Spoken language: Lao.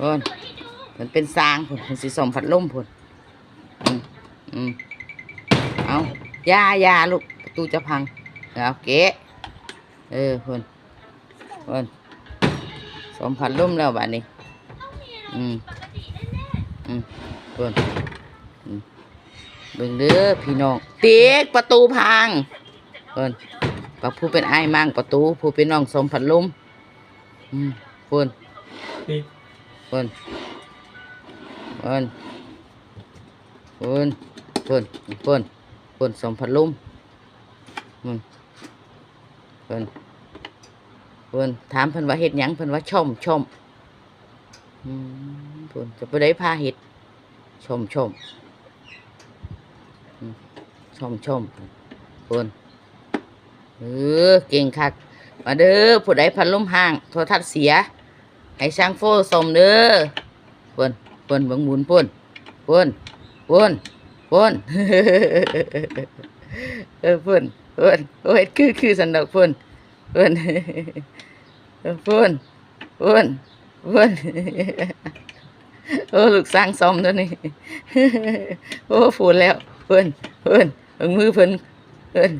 ພຸ້ນ ເພິ່ນເປັນຊ່າງພຸ້ນ ເພິ່ນຊິສ້ອມພັດລົມພຸ້ນ. ອືມ ອືມ ເອົາ ຢ່າ ຢ່າລູກ ປະຕູຈະພັງ. ເອົາ ເກະ ເອີ ພຸ້ນ ພຸ້ນ ສ້ອມພັດລົມແລ້ວບາດນີ້. ອືມ ອືມ ພຸ້ນ ອືມ ເບິ່ງເດີພີ່ນ້ອງ ຕິກປະຕູພັງ. ພຸ້ນ ປະ ຜູ້ເປັນອ້າຍມ້າງປະຕູ ຜູ້ເປັນນ້ອງສ້ອມພັດລົມ. ອືມ ພຸ້ນ ຕິກ ພຸ້ນ ພຸ້ນ ພຸ້ນ ພຸ້ນ ພຸ້ນ ພຸ້ນ ສ້ອມພັດລົມ. ພຸ້ນ ພຸ້ນ ພຸ້ນ ຖາມເພິ່ນວ່າເຮັດຫຍັງ ເພິ່ນວ່າສ້ອມ ສ້ອມ. ອືມ ພຸ້ນ ຈະຜູ້ໃດພາເຮັດ ສ້ອມ ສ້ອມ ອືມ ສ້ອມ ສ້ອມ ພຸ້ນ. ເອີ ເກັ່ງຄັກ. ມາເດີ ຜູ້ໃດພັດລົມຮ້າງ ໂທລະທັດເສຍ ໃຫ້ຊ່າງໂຟສ້ອມເດີ. ພຸ້ນ ພຸ້ນ ເບິ່ງໝູນພຸ້ນ ພຸ້ນ ພຸ້ນ ພຸ້ນ ເອີ ພຸ້ນ ພຸ້ນ ໂອ້ ເຮັດຄື ຄືຊັ້ນດອກ ພຸ້ນ ພຸ້ນ ເອີ ພຸ້ນ ພຸ້ນ ພຸ້ນ ໂອ້ ລູກຊ່າງສ້ອມໂຕນີ້ ໂອ້ ຟູນແລ້ວ ພຸ້ນ ພຸ້ນ ເບິ່ງມືເພິ່ນ ພຸ້ນ.